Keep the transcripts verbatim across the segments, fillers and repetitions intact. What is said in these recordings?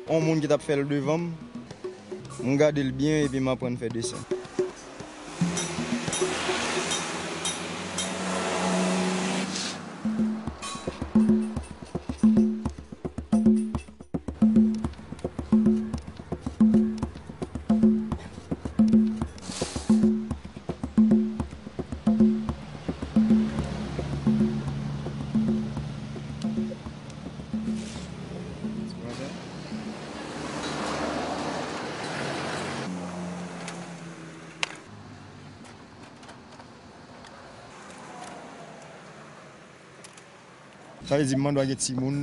On moun ki t ap fè l devan m, m gade l byen epi m aprann fè desen. Sa vle di, m mande gen timoun,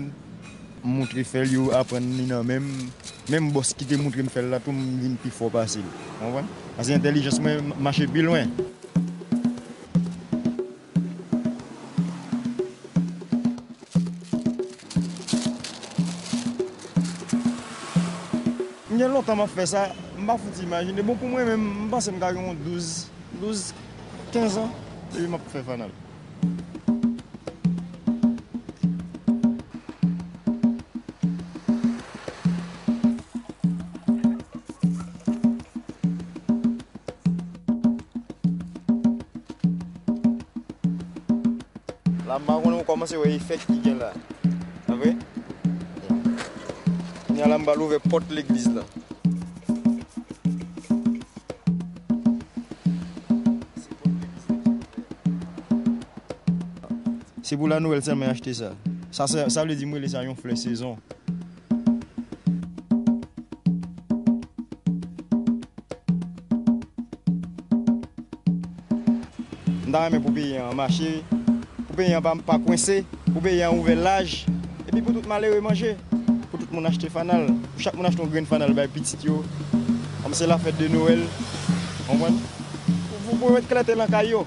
m montre fè l, yo aprann li nan men m. Menm bòs ki te montre m fè l la tou, m vin pi fò pase l. Ou konprann? Paske entèlijans mwen mache pi lwen. M gen lontan m ap fè sa, m pa fouti imajine. Bon, pou mwen menm, m panse m ka gen yon douz, douz, kenz an depi m ap fè fanal. La, m pa konnen, ou kòmanse wè efè ki gen la. Pa vre? Kounye a la, m pral ouvè pòt legliz la. Se pou la Nwèl sèlman y achte sa. Sa, sa, sa vle di m rele sa yon flè sezon. M ta renmen pou peyi an mache, pou peyi an pa, pa kwense, pou peyi an ouvè laj, epi pou tout malere manje, pou tout moun achte fanal, pou chak moun achte yon grenn fanal bay pitit yo, kòm se la fèt de Nwèl, konprann? Pou, pou, pou met klète lan kay yo.